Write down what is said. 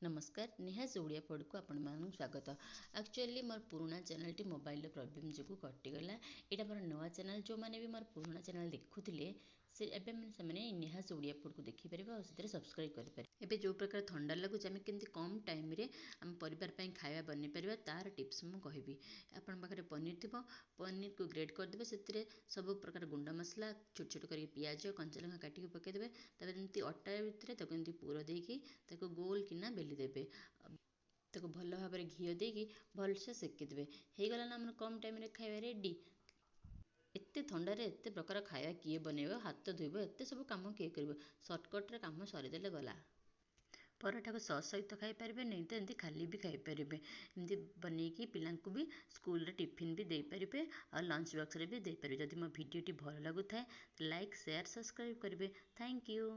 ନମସ୍କାର, ନେହାସ୍ ଓଡ଼ିଆ ଫୁଡ଼କୁ ଆପଣମାନଙ୍କୁ ସ୍ୱାଗତ। ଆକ୍ଚୁଆଲି ମୋର ପୁରୁଣା ଚ୍ୟାନେଲଟି ମୋବାଇଲର ପ୍ରୋବ୍ଲେମ୍ ଯୋଗୁଁ କଟିଗଲା। ଏଇଟା ମୋର ନୂଆ ଚ୍ୟାନେଲ୍। ଯେଉଁମାନେ ବି ମୋର ପୁରୁଣା ଚ୍ୟାନେଲ୍ ଦେଖୁଥିଲେ, ସେ ଏବେ ସେମାନେ ନେହାସ୍ ଓଡ଼ିଆ ଫୁଡ଼କୁ ଦେଖିପାରିବେ ଆଉ ସେଥିରେ ସବସ୍କ୍ରାଇବ୍ କରିପାରିବେ। ଏବେ ଯେଉଁ ପ୍ରକାର ଥଣ୍ଡା ଲାଗୁଛି, ଆମେ କେମିତି କମ୍ ଟାଇମ୍ରେ ଆମ ପରିବାର ପାଇଁ ଖାଇବା ବନେଇ ପାରିବା, ତା'ର ଟିପ୍ସ ମୁଁ କହିବି। ଆପଣଙ୍କ ପାଖରେ ପନିର ଥିବ, ପନିରକୁ ଗ୍ରେଟ୍ କରିଦେବେ, ସେଥିରେ ସବୁ ପ୍ରକାର ଗୁଣ୍ଡ ମସଲା, ଛୋଟ ଛୋଟ କରିକି ପିଆଜ, କଞ୍ଚା ଲଙ୍କା କାଟିକି ପକାଇଦେବେ। ତାପରେ ଏମିତି ଅଟା ଭିତରେ ତାକୁ ଏମିତି ପୁର ଦେଇକି ତାକୁ ଗୋଲ କିନା ବେଲି ଦେବେ। ତାକୁ ଭଲ ଭାବରେ ଘିଅ ଦେଇକି ଭଲସେ ସେକିଦେବେ। ହେଇଗଲା ନା ଆମର କମ୍ ଟାଇମ୍ରେ ଖାଇବା ରେଡ଼ି। ଏତେ ଥଣ୍ଡାରେ ଏତେ ପ୍ରକାର ଖାଇବା କିଏ ବନେଇବ, ହାତ ଧୋଇବ, ଏତେ ସବୁ କାମ କିଏ କରିବ? ସର୍ଟକଟ୍ରେ କାମ ସରିଦେଲେ ଗଲା। ପରଟାକୁ ସସ୍ ସହିତ ଖାଇପାରିବେ, ନେଇ ତ ଏମିତି ଖାଲି ବି ଖାଇପାରିବେ। ଏମିତି ବନେଇକି ପିଲାଙ୍କୁ ବି ସ୍କୁଲରେ ଟିଫିନ୍ ବି ଦେଇପାରିବେ ଆଉ ଲଞ୍ଚ ବକ୍ସରେ ବି ଦେଇପାରିବେ। ଯଦି ମୋ ଭିଡ଼ିଓଟି ଭଲ ଲାଗୁଥାଏ, ଲାଇକ୍, ସେୟାର, ସବସ୍କ୍ରାଇବ୍ କରିବେ। Thank you.